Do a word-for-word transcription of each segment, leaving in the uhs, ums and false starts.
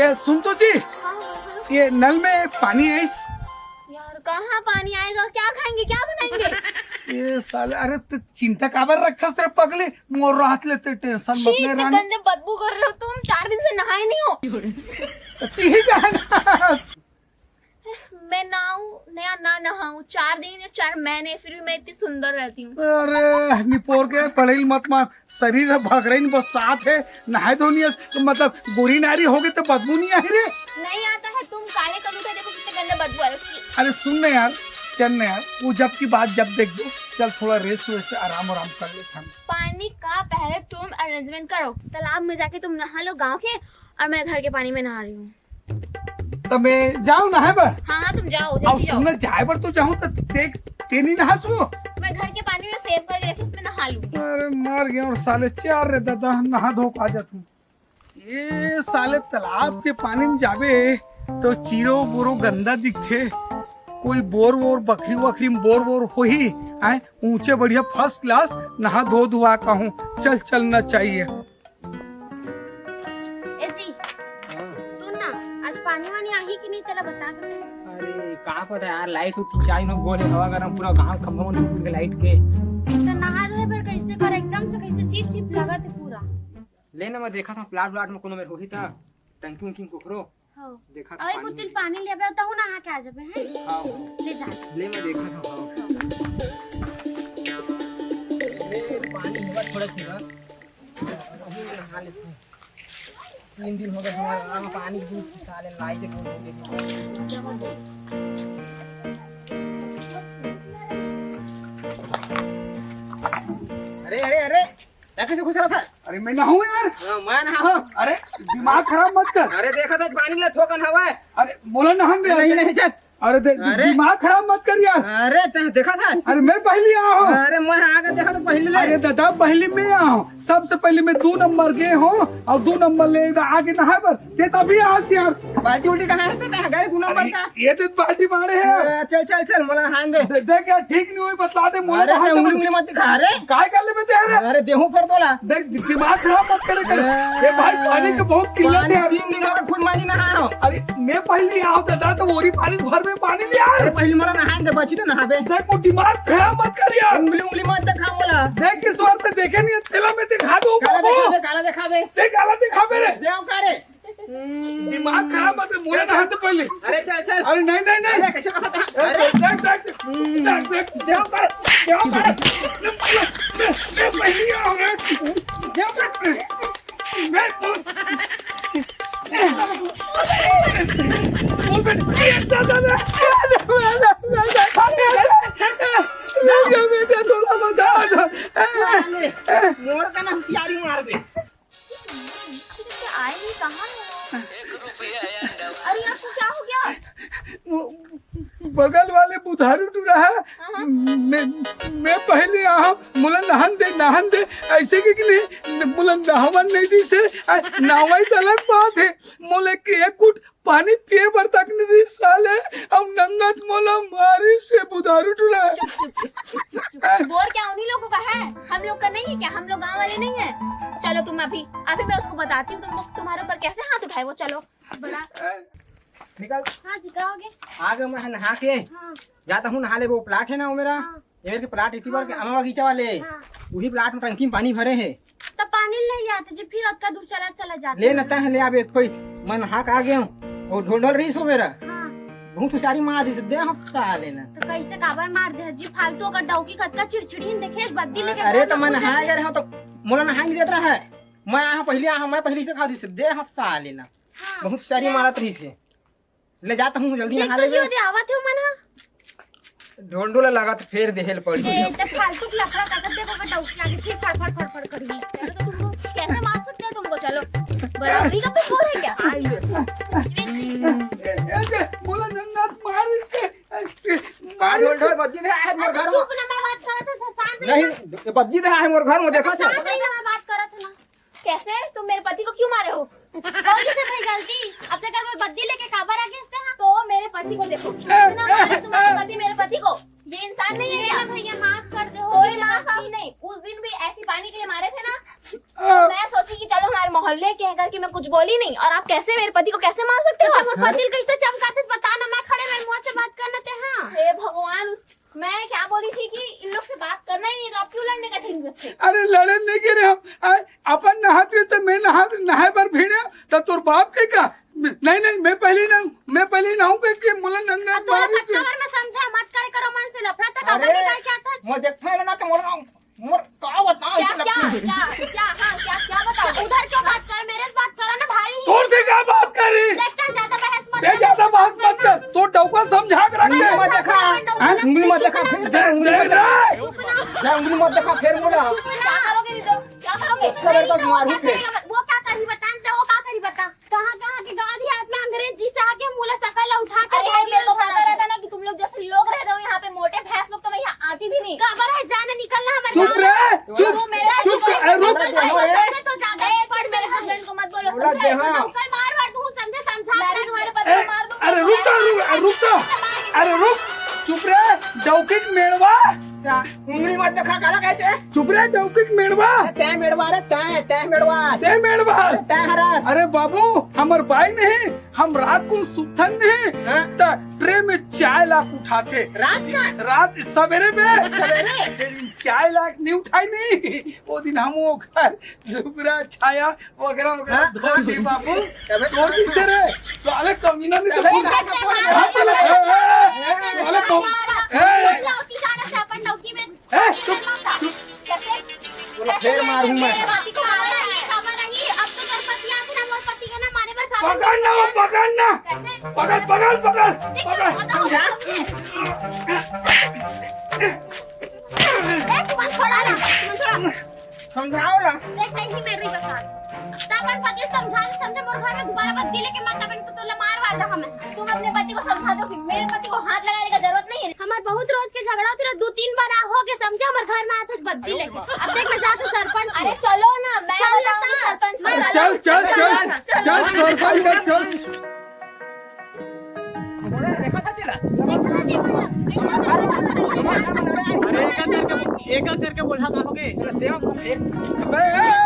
ए, सुन तो जी, ये नल में पानी आइस। यार, कहाँ पानी आएगा? क्या खाएंगे, क्या बनाएंगे? ये साले, अरे, तैं चिंता काबर रखथस रे पगली? मोर रहत ले तैं tension मत छी, ले इतने रानी। गंदे बदबू कर रहे हो तुम, चार दिन से नहाए नहीं हो। ठीक है ना? मैं नहाऊं या ना नहाऊं, चार दिन या चार महीने, फिर भी मैं इतनी सुंदर रहती हूँ। अरे निपोर के पढ़ाई मत मार, शरीर ह भगरइन बस साथ है, नहाए धोनी है, तो मतलब गोरी नारी होगे तो बदबू नहीं आही रे। नहीं आता है, तुम काले कमीज है, देखो कितने गंदे बदबू आ रहे हैं। अरे सुन ना यार, चल ना यार, वो जब की बात जब देख दो, चल थोड़ा rest वेस्ट आराम आराम कर ले हम। पानी का पहले तुम arrangement करो, तालाब में जाके तुम नहा लो गांव के, और मैं घर के पानी में नहा रही हूँ। त मैं जाऊं नहाए बर? हाँ, हाँ, तुम जाओ, अब जल्दी जाओ। सुन ना, जाए बर तो जाऊं, त देख, तैं नहीं नहासू। मैं घर के पानी में save करके रखी, उसमें नहा लूंगी। अरे, मर गया और साले चार रे दादा, नहा धो के आ जात हूँ। ये साले तालाब के पानी में जाबे, तो चीरो बोरो गंदा दिखथे। कोई बोर वोर, बखरी वखरी में बोर वोर होही, आय, ऊंचे बढ़िया first class नहा धो धुआ कहूँ। चल, चलना चाहिए। ए जी, हाँ। सुन ना, आज पानी वानी आही कि नहीं, तेला बता दे। अरे, का पता यार, light तो तीन चार दिन हो गए, हवा गरम, पूरा गांव खंभा मन टूट के light के। तो नहा धोए बर कैसे कर, एकदम से कैसे चिप चिप लगत है पूरा। ले ना, मैं देखा था plot व्लाट में कोनो मेर होही त, टंकी उंकी में कोखरो। हाँ। देखा था अरे, पानी कुछ दिल में। पानी ले आबे, तहू नहा के आ जाबे, हैं? हाँ। ले जा। ले, मैं देखा था, हाँ। ले, पानी होगा थोड़ा थोड़ा। अभी नहा लेते हैं। तीन दिन हो गए हमारा, हम पानी दूध साले लाई के। अरे, अरे, अरे, क्या कैसे घुस रहा था? अरे, मैं नहाऊं यार। हाँ, मैं नहाऊं। अरे, दिमाग खराब मत कर। अरे, देखा था पानी ला थोकन हवा है। अरे, मोला नहान दे। नहीं, नहीं, चल। अरे दे-, अरे। दिमाग खराब मत कर यार। अरे, तैं देखा था? अरे, मैं पहली आया हूँ। अरे, मैं आगे देखा तो पहली ले। अरे दादा, पहली मैं आया हूँ, सबसे पहले मैं दो नंबर गए हूँ और दो नंबर ले इधर आगे नहाए बर, तैं तभी आस यार। बाल्टी उल्टी कहाँ है? तैं गाड़ी दो नंबर अरे, का। ये तो बाल्टी मारे है। अरे, चल, चल, चल, मोला नहान दे। दे-, देख यार, ठीक नहीं हुई, बतला दे, मोला अरे, नहान तैं दे। उंगली, उंगली मत दिखा रे। काय कर ले मैं तेरे? अरे, देहू फेर तोला। देख, दि-, दिमाग खराब मत करे कर। अरे, ये भाई, पानी के बहुत किल्लत पानी है यार। तीन दिन हो गए, खुद मैं नहीं नहाया हूँ। अरे, मैं पहली आया हूँ दादा, तो वही पानी भर में पानी ले आए। अरे, पहली मोला नहान दे, बची तो नहाबे। देख, वो दिमाग खराब मत कर यार। उंगली, उंगली मत दिखा मोला। देख, इस बार तो देखे नहीं, तेला मैं दिखा दूँ काला बाबू। दिखाबे, काला दिखाबे। देख, काला दिखाबे रे। देव का रे? दिमाग खराब मत कर, मोला नहान दे पहले। अरे, चल, चल। अरे, नहीं, नहीं, नहीं। अरे, कैसे करता था? अरे, अरे। देख, देख, देख, देख, देव का रे, देव का रे। मैं, मैं, मैं पहली आया हूँ रे। देव का रे। मैं तो बोल बे, ए, दादा, दादा, दादा, दादा, दादा, बेटा, थोड़ा बता दो। मोर का ना होशियारी मार दे। आए नहीं, कहाँ है वो? अरे, आपको क्या हो गया? वो बगल वाले बुधारू टूरा है। हाँ, हाँ। मैं, मैं पहले आया हूँ, मोला नहान दे, नहान दे, ऐसे के कि नहीं, मोला नहावन नहीं दी से, आ, नहावाई तो अलग बात है, मोला एक, एक घूंट पानी पिए बर तक नहीं दी साले, अब नंगत मोला मारी से बुधारू टूरा है। चुप, चुप, चुप, चुप, चुप, चुप। बोर क्या उन्हीं लोगों का है? हम लोग का नहीं है क्या? हम लोग गांव वाले नहीं है? चलो तुम अभी, अभी मैं उसको बताती हूँ तुमको, तुम्हारे ऊपर कैसे हाथ उठाए वो। चलो, बड़ा निकल। हाँ जी, का हो गया? आ गया मैं नहा के। हाँ। जाता हूँ नहा ले, वो प्लाट है ना वो मेरा, हाँ। ये मेरे के प्लाट इतनी बार के हाँ। अमा बगीचा वाले, हाँ। वही प्लाट में टंकी में पानी भरे है। तो पानी ले आते जी, फिर अतका दूर चला, चला जाते ले हैं। न तह ले आबे कोई, मैं नहा के आ गया हूँ, वो ढोल ढोल रही सो मेरा। हाँ। बहुत हुशियारी मार दी से, दे हफ्ता आ लेना। तो कैसे काबर मार दे जी, फालतू अगर डौकी कतका चिड़चिड़ीन देखे, बद्दी लेके अरे तो मैं नहा गए रहा तो मोला नहाई नहीं देता है, मैं आया पहले, आया मैं पहले से खा दी से, दे हफ्ता आ लेना। हाँ। बहुत हुशियारी मारत रही से। ले जाता हूँ, जल्दी नहा ले। दे, आवत हूँ मना। ढोंडो ला लगा तो फेर देहेल पड़ी। ए, ते फालतू की लफड़ा करत देखो, अगर डौकी आगे फिर फड़, फड़, फड़, फड़ करी। चलो तो तुमको कैसे मार सकते हैं तुमको? चलो, बड़ा उड़ी का पिछोर है क्या? आई ले। ए, ए, ए, बोला जन्नत मार इसे। ए, मार ढोल, इसे। ढोल, बज्जी दे, आए मोर घर में। चुप ना, मैं बात करत हूँ, शांत रहिए। नहीं, ये बज्जी दे, आए मोर घर में, देखो तो। शांत रहिए, मैं बात करत हूँ ना। कैसे? तुम मेरे पति को क्यों मारे हो? कौन किसे भाई गलती? अब तक वो बद्दी लेके काबर आ गया इसका? तो मेरे पति को देखो, इतना मारे तुम्हारे पति मेरे पति को। ये इंसान नहीं है क्या? भैया माफ कर दे, हो कोई माफ नहीं। उस दिन भी ऐसी पानी के लिए मारे थे ना, तो मैं सोची कि चलो हमारे मोहल्ले लेके हैं करके मैं कुछ बोली नहीं, और आप कैसे मेरे पति को कैसे मार सकते हो? तो मोर पति ल कैसे चमकाते, बता ना, मैं खड़े मेरे मुंह से बात करना ते। हाँ, हे भगवान, उस, मैं क्या बोली थी कि इन लोग से बात करना ही नहीं, तो आप क्यों लड़ने का ठेंगत थे? अरे लड़न नहीं गे रहे हम, आ, अपन नहात रहे तो मैं नहा नहाए बर भिड़े, तो तोर बाप के का? नहीं नहीं, मैं पहले ना, मैं पहले नहाऊं के, के मोला नंगा अब तोला मारी से। कस्टमर में समझा मत करे करो मन से लफड़ा, तक अरे, अपन निकाल के आता। मैं देखता है ना तो मोर मोर का बताऊं क्या, ऐसे क्या, लगता है। क्या, क्या, हाँ, क्या, क्या बताओगे? उधर क्यों बात कर, मेरे से बात करो ना भाई। तोर से क्या बात करी? देख, तैं ज्यादा बहस मत ते कर। ज्यादा बहस मत कर, तोर डौका समझा के रख मैं दे। समझा मत देखा, के रख दूंगा। हैं? उंगली मत देखा, फिर दे, उंगली दे मत देखा। रे। चुप ना। जा, उंगली मत देखा, फिर बोला। चुप ना। क्या करोगे दीदी? क्या करोगे? एक कलर का मारू फिर। वो क्या करी बता, वो क्या करी बता। कहाँ, कहाँ के गाँव देहात में अंग्रेज जी से आके मुला सकल ला उठा के अरे, ये तो पता रहता ना कि तुम लोग जैसे लोग रह रहे हो यहाँ पे, मोटे भैंस लोग, तो मैं यहाँ आती भी नहीं। काबर है, जाने निकलना हमारे चुप गाँव रे, में। चुप, वो मेरा चुप, जीवन ए, रुक। निकल जाएगा, मैं तो ज्यादा ही पढ़, मेरे हस्बैंड को मत बोलो, बोला समझे? जे हाँ। नौकर मार मार दूँ, समझे? समझा मैं भी तुम्हारे पति ए, को मार दूँ। अरे रुक जा, रुक, रुक जा। अरे रुक, चुप रे, डौकी के मेड़वा। सा-, उंगली मत देखा, काला कहते हैं। चुप रे, डौकी के मेड़वा। तैं मेड़वा रे, तैं, तैं मेड़वा। तैं मेड़वा। तैं हरस। अरे बाबू, हमर बाई नहीं, हम रात को सुतन नहीं, हाँ। त ट्रे में चाय ला के उठाथे। रात का? रात सवेरे में। सवेरे? जे दिन चाय ला के नहीं उठाई नहीं, वो दिन हम वो घर लुगरा छाया वगैरह वगैरह हाँ, धो हाँ। ली बाबू। तबे तो धो ली से रे, साले कमीना नहीं तबे तो तो बोला। ए, ए, ए, साले कम-, ए, ए, लौकी जाने से अपन लौकी में ए, चुप, चुप। कैसे? बोला, कैसे फेर मैं मारूं मैं। मेरे पति को मारा नहीं, खबर नहीं, अब तो तेरे पति आके ना, मोर पति के ना मारे बर साथ पकड़ ना, वो पकड़ ना। कैसे? पकड़, पकड़, पकड़, देख, पकड़। बताओ, समझा? ए, तू मत छोड़ा ना, मत छोड़ा। समझाओ ना। देख, नहीं, मैं रही बता। तब मोर पति समझा ले, समझे, मोर घर में दोबारा बदली लेके मत, अपन तो तोला मार वाला हम। तुम अपने पति को समझा दो कि मेरे पति को हाथ लगाने का जरूरत नहीं है। हमार बहुत रोज के झगड़ा होती रहा, दो तीन बार आ हो के समझे, हमार घर में आते बदली लेके। अब देख, मैं जाते सरपंच को। अरे चलो ना, मैं चल बताऊंगी ना। सरपंच को। मैं चल, चल, चल, चल, चल, सरपंच का चल। देखा था तेरा? देखा था तेरा? अरे एक एक करके, एक एक करके बोला था, हो गए। अबे, ए, ए, ए।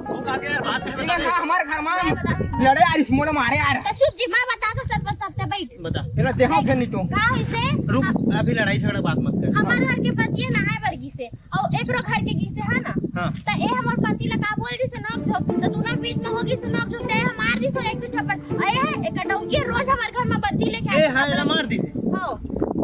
वो काके यार, बात नहीं बता रहे। हमारे घर में लड़े यार, इस मोला मारे यार। तो चुप जी, मैं बता दो सरपंच साहब से, बैठ। बता। तेरा देखा फिर नहीं तो। का इसे? रुक, अभी लड़ाई झगड़ा बात मत कर। हमारे घर के पति है नहाए बर गिसे, और एकरो घर के गिसे है ना। हाँ। तो ए हमर पति ला का बोल दिसे नोक झोंक, तो तू ना बीच में होगी से नोक झोंक, ते हमार दिसे एक दो थप्पड़। अरे है, एक डौकी रोज हमारे घर में बदली लेके ए, आती हाँ, है। एला मार दिसे। हो।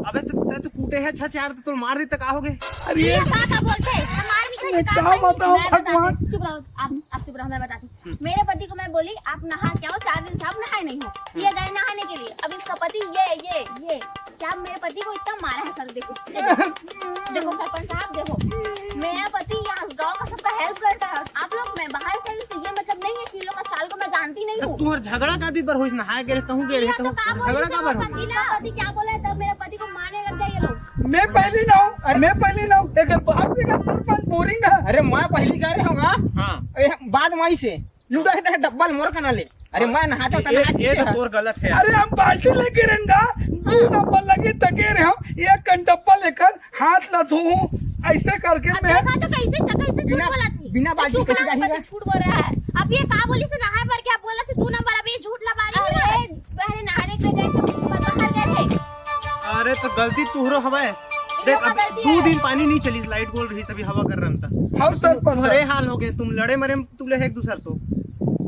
अबे तो, ते तो कूटे है छह चार, तो तू मार दी तो का हो गए? अरे ये का, का बोलते हैं? हमारे भी ये घर का का है? बताओ मैं बताती भगवान? हूँ। चुप रहो, आप, आप चुप रहो, मैं बताती हूँ। हम्म। मेरे पति को मैं बोली, "आप नहा के आओ, चार दिन से आप नहाए नहीं हो।" हम्म। ये गए नहाने के लिए। अब इसका पति ये, ये, ये, क्या मेरे पति को इतना मारा है सर? देखो, देखो, देखो सरपंच साहब, देखो, मेरा पति यहाँ गांव का सबका हेल्प करता है। आप लोग, मैं बाहर से हूँ, तो ये मतलब नहीं है कि इन लोग का साल को मैं जानती नहीं हूँ। तुम्हारा झगड़ा का भी पर होइस, नहाए के रहता हूँ, के ये रहता तो हूँ, का बोल झगड़ा रहे का हो, पर होइस? पति का पति क्या बोला है, तब मेरा पति को मारने लग गए ये लोग। मैं पहली ना हूँ, अरे मैं पहली ना हूँ, एक बाप के घर सरपंच बोरिंग है। अरे मैं पहली कह रहे हूँ ना। हाँ। ए, बाद माई से लूडो है तो डब्बल मोर कना ले। अरे मैं नहाता था, ये, नहा ये किसे तो है? तोर गलत है। अरे हम बाल्टी लेके रहंगा, दो नंबर लगे तके रहे हम, एक कन डब्बल लेकर हाथ ला धोऊं, ऐसे करके अब मैं देखा तो कैसे, कैसे झूठ बिना, बोला थी। बिना बाल्टी चुप कैसे ना, रहेगा? झूठ बोल रहा है। अब ये का बोली से नहाए पर क्या बोला से दो नंबर, अब ये झूठ लगा रही है ना। अरे, पहले नहाने के लिए गए थे, उसके बाद बाहर गए थे। अरे तो गलती तुहरो हवय। देख, अब दू दिन पानी नहीं चलिस, लाइट गोल रही, सभी हवा कर रहा था। हम सच पर तुम्हारे हाल हो गए, तुम लड़े मरे, तुम ले एक दूसर तो।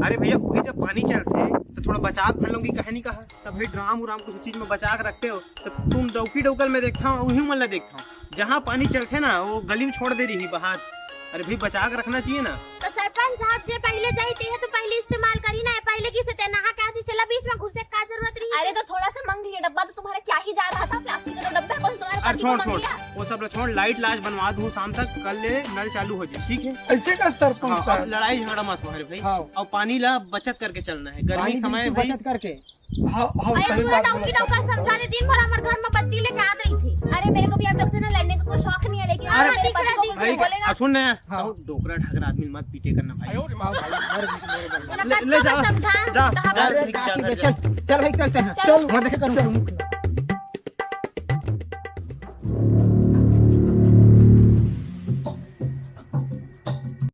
अरे भैया, वही जब पानी चलते तो थोड़ा बचा के भर लोगी, कहे नहीं कहा। तब भाई ड्राम उराम कुछ चीज में बचा के रखते हो, तो तुम डौकी डौकल में देखता हूँ, वही मन ला देखता हूँ। जहाँ पानी चलथे ना, वो गली में छोड़ दे रही बहात। अरे भाई, बचा के रखना चाहिए ना। तो सरपंच साहब जे पहले जाई, ते तो पहले इस्तेमाल करी ना, पहले किसे ते नहा के आती, चला बीच में घुसे का जरूरत रही? अरे तो थोड़ा सा मांग लिया डब्बा, तो तुम्हारा क्या ही जा रहा था, प्लास्टिक का तो डब्बा कौन सा अरे छोड़, छोड़, वो सब छोड़, लाइट लाइट बनवा दूँ शाम तक, कल ले नल चालू हो जाए, ठीक है? ऐसे का सरपंच हाँ, साहब? अब लड़ाई झगड़ा मत हो, अरे भाई। हाँ। और पानी ला बचत करके चलना है, गर्मी पानी समय बिल्कुल भाई। बचत करके। हाँ, हाँ, अरे सही पूरा बात डौकी बोला। डौका समझा दे, दिन भर हमारे घर में बत्ती लेके आ गई थी। अरे मेरे को भी आप लोग से ना लड़ने का कोई शौक नहीं है, लेकिन अरे आप मेरे पति को भाई, बोलेगा। आ, सुन ना, हाँ। तो डोकरा ढाकरा आदमी मत पीटे करना भाई। हाँ भाई, मेरे, मेरे, मेरे, मेरे। बोला, ले, "कब ले तक जा, समझा?" जा, कहा जा, अरे, जा, काकी, जा, चल, जा। चल भाई, चलते हैं। चल। चल, मैं देखे करूँ।